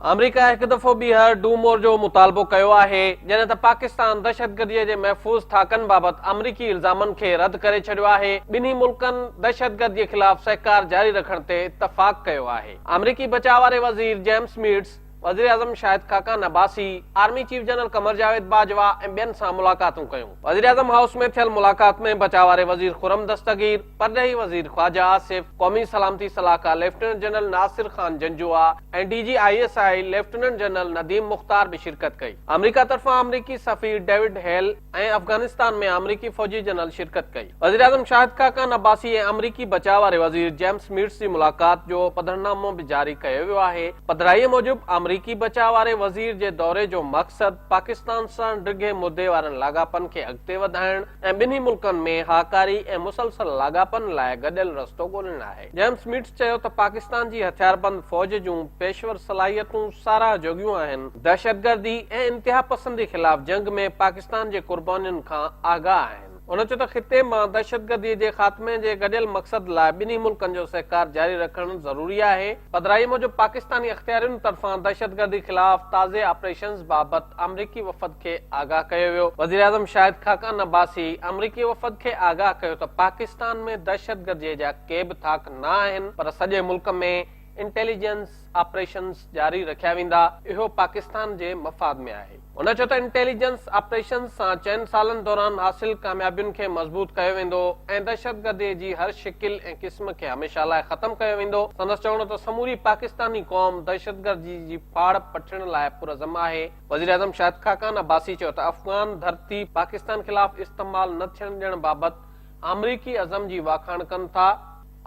آمريڪا هڪ دفعو ٻيهر do more جو مطالبو ڪيو آهي، جڏهن ته پاڪستان دهشتگردي جي محفوظ ٿاڪن بابت آمريڪي الزامن کي رد ڪري ڇڏيو آهي، ٻنهي ملڪن دهشتگردي خلاف سهڪار جاري رکڻ تي اتفاق ڪيو آهي. آمريڪي بچاء واري وزير جيمس ميٽس، وزيراعظم Shahid Khaqan Abbasi, army chief general Qamar Javed Bajwa ۽ ٻين سان ملاقاتون ڪيون. وزيراعظم هائوس ۾ ٿيل ملاقات ۾ بچاء واري وزير خرم دستگير، پرڏيهي وزير خواجه آصف، قومي سلامتي صلاحڪار lieutenant general Nasir Khan Janjua ۽ D G I S I lieutenant general Nadeem Mukhtar به شرڪت ڪئي. آمريڪا طرفان آمريڪي سفير ڊيوڊ هيل ۽ افغانستان ۾ آمريڪي فوجي جنرل شرڪت ڪئي. وزيراعظم شاهد خاقان عباسي ۽ آمريڪي بچاء واري وزير جيمس ميٽس جي ملاقات جو پڌرنامو به جاري ڪيو ويو آهي. پڌرائيء موجب آمريڪي بچاء واري وزير جي دوري جو مقصد پاڪستان سان ڊگهي مدي وارن لاڳاپن کي اڳتي وڌائڻ ۽ ٻنهي ملڪن ۾ هاڪاري ۽ مسلسل لاڳاپن لاء گڏيل رستو ڳولڻ آهي. جيمس ميٽس چيو ته پاڪستان جي هٿياربند فوج جون پيشور صلاحيتون ساراهه جوڳيون آهن، دهشتگردي ۽ انتهاپسندي خلاف جنگ ۾ پاڪستان جي قربانين کان آگاهه آهن. هن چيو ته خطي مان دهشتگردي جي خاتمي جي گڏيل مقصد لاء ٻنهي ملڪن جو سهڪار جاري رکڻ ضروري آهي. پڌرائي موجب پاڪستاني اختيارين طرفان دهشتگردي خلاف تازي آپريشنز بابت آمريڪي وفد کي آگاهه ڪيو ويو. وزيراعظم شاهد خاقان عباسي آمريڪي وفد کي آگاهه ڪيو ته پاڪستان ۾ دهشتگردي جا ڪي به ٿاڪ نه آهن پر سڄي ملڪ ۾ انٽيليجنس آپريشنز جاري رکيا ويندا، اهو پاڪستان جي مفاد ۾ آهي. هن چيو ته انٽيليجنس آپريشنز سان چئن سالن دوران حاصل ڪاميابين کي مضبوط ڪيو ويندو ۽ دهشتگردي جي هر شڪل ۽ قسم کي هميشه لاء ختم ڪيو ويندو. سندس چوڻ هو ته سموري پاڪستاني قوم دهشتگردي جي پاڙ پٽڻ لاء پرعزم آهي. وزيراعظم شاهد خاقان عباسي چيو ته افغان ڌرتي پاڪستان خلاف استعمال نه ٿيڻ ڏيڻ بابت آمريڪي عزم جي واکاڻ ڪن ٿا،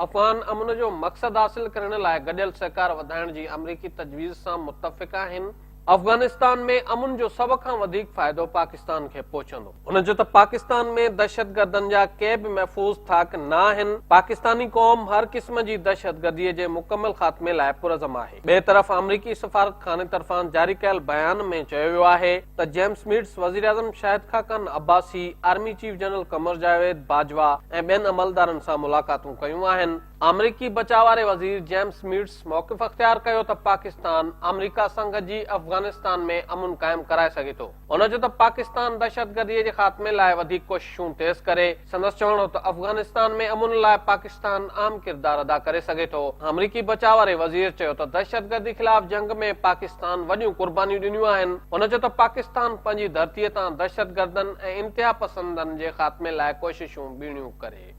افغان امن جو مقصد حاصل ڪرڻ لاء گڏيل سهڪار وڌائڻ جي آمريڪي تجويز سان متفق آهن. افغانستان ۾ امن جو سڀ کان وڌيڪ فائدو پاڪستان کي پهچندو. هن چيو ته پاڪستان ۾ دهشتگردن جا ڪي به محفوظ ٿاڪ نه آهن، پاڪستاني قوم هر قسم جي دهشتگردي جي مڪمل خاتمي لاء پرعزم آهي. ٻئي طرف آمريڪي سفارتخاني طرفان جاري ڪيل بيان ۾ چيو ويو آهي ته جيمس ميٽس وزيراعظم Shahid Khaqan Abbasi, army chief general Qamar Javed Bajwa ۽ ٻين عملدارن سان ملاقاتون ڪيون آهن. آمريڪي بچاء واري وزير جيمس ميٽس موقف اختيار ڪيو ته پاڪستان آمريڪا سان گڏجي افغانستان ۾ امن قائم ڪرائي سگهي ٿو. هن چيو ته پاڪستان دهشتگردي جي خاتمي لاء وڌيڪ ڪوششون تيز ڪري. سندس چوڻ هو ته افغانستان ۾ امن لاء پاڪستان اهم ڪردار ادا ڪري سگهي ٿو. آمريڪي بچاء واري وزير چيو ته دهشتگردي خلاف جنگ ۾ پاڪستان وڏيون قربانيون ڏنيون آهن. هن چيو ته پاڪستان پنهنجي ڌرتي تان دهشتگردن ۽ انتهاپسندن جي خاتمي لاء ڪوششون ٻيڻيون ڪري.